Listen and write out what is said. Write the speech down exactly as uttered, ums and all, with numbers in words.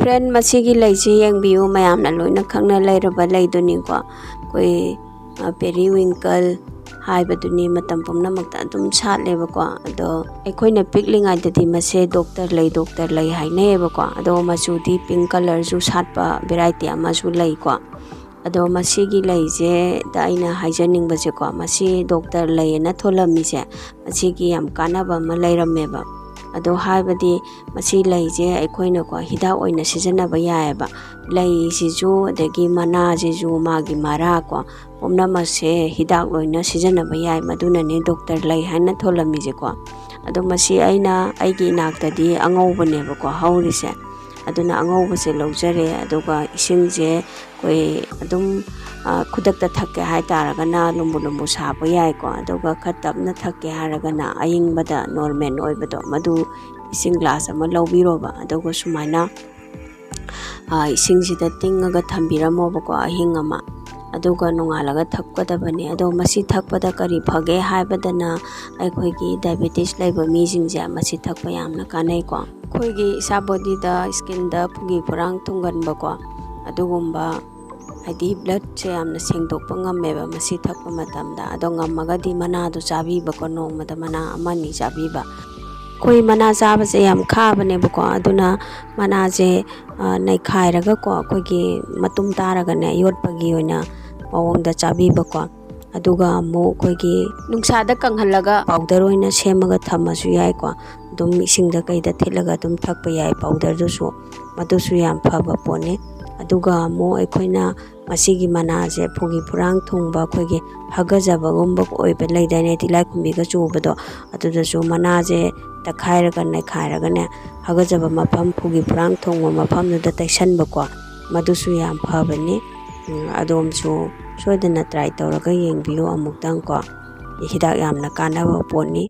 Friend, ꯃꯁꯤꯒꯤ ꯂꯩꯁꯤ ꯌꯦꯡꯕꯤꯌꯨ, ꯃꯌꯥꯝꯅ ꯂꯣꯏꯅ ꯈꯪꯅ ꯂꯩꯔꯕ ꯂꯩꯗꯨꯅꯤꯀꯣ꯫ ꯑꯩꯈꯣꯏ, ꯑ, periwinkle ꯍꯥꯏꯕꯗꯨꯅꯤ, ꯃꯇꯝ ꯄꯨꯝꯅꯃꯛꯇ ꯑꯗꯨꯝ ꯁꯥꯠꯂꯦꯕꯀꯣ꯫ ꯑꯗꯣ ꯑꯩꯈꯣꯏꯅ ꯄꯤꯛꯂꯤꯉꯩꯗꯗꯤ ꯃꯁꯦ ꯗꯣꯛꯇꯔ ꯂꯩ, ꯗꯣꯛꯇꯔ ꯂꯩ ꯍꯥꯏꯅꯩꯌꯦꯕꯀꯣ꯫ ꯑꯗꯣ ꯃꯆꯨꯗꯤ pink colourꯁꯨ ꯁꯥꯠꯄ variety ꯑꯃꯁꯨ ꯂꯩꯀꯣ꯫ ꯑꯗꯣ ꯃꯁꯤꯒꯤ ꯂꯩꯁꯦ ꯗ ꯑꯩꯅ ꯍꯥꯏꯖꯅꯤꯡꯕꯁꯦꯀꯣ, ꯃꯁꯤ ꯗꯣꯛꯇꯔ ꯂꯩ ꯑꯅ ꯊꯣꯜꯂꯝꯃꯤꯁꯦ, ꯃꯁꯤꯒꯤ ꯌꯥꯝ ꯀꯥꯟꯅꯕ ꯑꯃ ꯂꯩꯔꯝꯃꯦꯕ꯫ ꯑꯗꯣ ꯍꯥꯏꯕꯗꯤ ꯃꯁꯤ ꯂꯩꯁꯦ ꯑꯩꯈꯣꯏꯅꯀꯣ ꯍꯤꯗꯥꯛ ꯑꯣꯏꯅ ꯁꯤꯖꯤꯟꯅꯕ ꯌꯥꯏꯑꯕ꯫ ꯂꯩꯁꯤꯁꯨ, ꯑꯗꯒꯤ ꯃꯅꯥꯁꯤꯁꯨ, ꯃꯥꯒꯤ ꯃꯔꯥ ꯀꯣ, ꯄꯨꯝꯅꯃꯛꯁꯦ ꯍꯤꯗꯥꯛ ꯂꯣꯏꯅ ꯁꯤꯖꯤꯟꯅꯕ ꯌꯥꯏ꯫ ꯃꯗꯨꯅꯅꯦ ꯗꯣꯛꯇꯔ ꯂꯩ ꯍꯥꯏꯅ ꯊꯣꯜꯂꯝꯃꯤꯁꯦꯀꯣ꯫ ꯑꯗꯣ ꯃꯁꯤ ꯑꯩꯅ, ꯑꯩꯒꯤ ꯏꯅꯥꯛꯇꯗꯤ ꯑꯉꯧꯕꯅꯦꯕꯀꯣ ꯍꯧꯔꯤꯁꯦ꯫ ꯑꯗꯨꯅ ꯑꯉꯧꯕꯁꯦ ꯂꯧꯖꯔꯦ, ꯑꯗꯨꯒ ꯏꯁꯤꯡꯁꯦ ꯑꯩꯈꯣꯏ ꯑꯗꯨꯝ, ꯑ, ꯈꯨꯗꯛꯇ ꯊꯛꯀꯦ ꯍꯥꯏꯇꯥꯔꯒꯅ ꯂꯨꯝꯕꯨ ꯂꯨꯝꯕꯨ ꯁꯥꯕ ꯌꯥꯏꯀꯣ꯫ ꯑꯗꯨꯒ ꯈꯔ ꯇꯞꯅ ꯊꯛꯀꯦ ꯍꯥꯏꯔꯒꯅ ꯑꯏꯪꯕꯗ, normal ꯑꯣꯏꯕꯗꯣ, ꯃꯗꯨ ꯏꯁꯤꯡ glass ꯑꯃ ꯂꯧꯕꯤꯔꯣꯕ꯫ ꯑꯗꯨꯒ ꯁꯨꯃꯥꯏꯅ, ꯑ, ꯏꯁꯤꯡꯁꯤꯗ ꯇꯤꯡꯉꯒ ꯊꯝꯕꯤꯔꯝꯃꯣꯕꯀꯣ, ꯑꯍꯤꯡ ꯑꯃ꯫ ꯑꯗꯨꯒ ꯅꯣꯡꯉꯥꯜꯂꯒ ꯊꯛꯀꯗꯕꯅꯤ꯫ ꯑꯗꯣ ꯃꯁꯤ ꯊꯛꯄꯗ ꯀꯔꯤ ꯐꯒꯦ ꯍꯥꯏꯕꯗꯅ, ꯑꯩꯈꯣꯏꯒꯤ diabetes ꯂꯩꯕ ꯃꯤꯁꯤꯡꯁꯦ ꯃꯁꯤ ꯊꯛꯄ ꯌꯥꯝꯅ ꯀꯥꯟꯅꯩꯀꯣ꯫ ꯑꯩꯈꯣꯏꯒꯤ ꯏꯁꯥ bodyꯗ, skinꯗ ꯐꯨꯒꯤ ꯐꯨꯔꯥꯡ ꯊꯨꯡꯒꯟꯕꯀꯣ, ꯑꯗꯨꯒꯨꯝꯕ, ꯍꯥꯏꯗꯤ bloodꯁꯦ ꯌꯥꯝꯅ ꯁꯦꯡꯗꯣꯛꯄ ꯉꯝꯃꯦꯕ ꯃꯁꯤ ꯊꯛꯄ ꯃꯇꯝꯗ꯫ ꯑꯗꯣ ꯉꯝꯃꯒꯗꯤ ꯃꯅꯥꯗꯣ ꯆꯥꯕꯤꯕꯀꯣ, ꯅꯣꯡꯃꯗ ꯃꯅꯥ ꯑꯃꯅꯤ ꯆꯥꯕꯤꯕ꯫ ꯑꯩꯈꯣꯏ ꯃꯅꯥ ꯆꯥꯕꯁꯦ ꯌꯥꯝ ꯈꯥꯕꯅꯦꯕꯀꯣ, ꯑꯗꯨꯅ ꯃꯅꯥꯁꯦ, ꯑ, ꯅꯩꯈꯥꯏꯔꯒꯀꯣ, ꯑꯩꯈꯣꯏꯒꯤ ꯃꯇꯨꯝ ꯇꯥꯔꯒꯅꯦ, ꯌꯣꯠꯄꯒꯤ ꯑꯣꯏꯅ ꯃꯑꯣꯡꯗ ꯆꯥꯕꯤꯕꯀꯣ꯫ ꯑꯗꯨꯒ ꯑꯃꯨꯛ ꯑꯩꯈꯣꯏꯒꯤ ꯅꯨꯡꯁꯥꯗ ꯀꯪꯍꯜꯂꯒ powder ꯑꯣꯏꯅ ꯁꯦꯝꯃꯒ ꯊꯝꯃꯁꯨ ꯌꯥꯏꯀꯣ꯫ ꯑꯗꯨꯝ ꯏꯁꯤꯡꯗ ꯀꯩꯗ ꯊꯤꯠꯂꯒ ꯑꯗꯨꯝ ꯊꯛꯄ ꯌꯥꯏ powderꯗꯨꯁꯨ꯫ ꯃꯗꯨꯁꯨ ꯌꯥꯝ ꯐꯕ ꯄꯣꯠꯅꯤ꯫ ꯑꯗꯨꯒ ꯑꯃꯨꯛ ꯑꯩꯈꯣꯏꯅ ꯃꯁꯤꯒꯤ ꯃꯅꯥꯁꯦ ꯐꯨꯒꯤ ꯐꯨꯔꯥꯡ ꯊꯨꯡꯕ, ꯑꯩꯈꯣꯏꯒꯤ ꯍꯥꯒꯠꯆꯕꯒꯨꯝꯕ ꯑꯣꯏꯕ ꯂꯩꯗꯥꯏꯅꯦ, ꯇꯤꯜꯂꯥꯏꯈꯨꯝꯕꯤꯒ ꯆꯨꯕꯗꯣ, ꯑꯗꯨꯗꯁꯨ ꯃꯅꯥꯁꯦ ꯇꯛꯈꯥꯏꯔꯒ ꯅꯩꯈꯥꯏꯔꯒꯅꯦ, ꯍꯥꯒꯠꯆꯕ ꯃꯐꯝ, ꯐꯨꯒꯤ ꯐꯨꯔꯥꯡ ꯊꯨꯡꯕ ꯃꯐꯝꯗꯨꯗ ꯇꯩꯁꯟꯕꯀꯣ, ꯃꯗꯨꯁꯨ ꯌꯥꯝ ꯐꯕꯅꯤ꯫ ꯎꯝ, ꯑꯗꯣꯝꯁꯨ ꯁꯣꯏꯗꯅ try ꯇꯧꯔꯒ ꯌꯦꯡꯕꯤꯌꯨ ꯑꯃꯨꯛꯇꯪ ꯀꯣ꯫ ꯍꯤꯗꯥꯛ ꯌꯥꯝꯅ ꯀꯥꯟꯅꯕ ꯄꯣꯠꯅꯤ꯫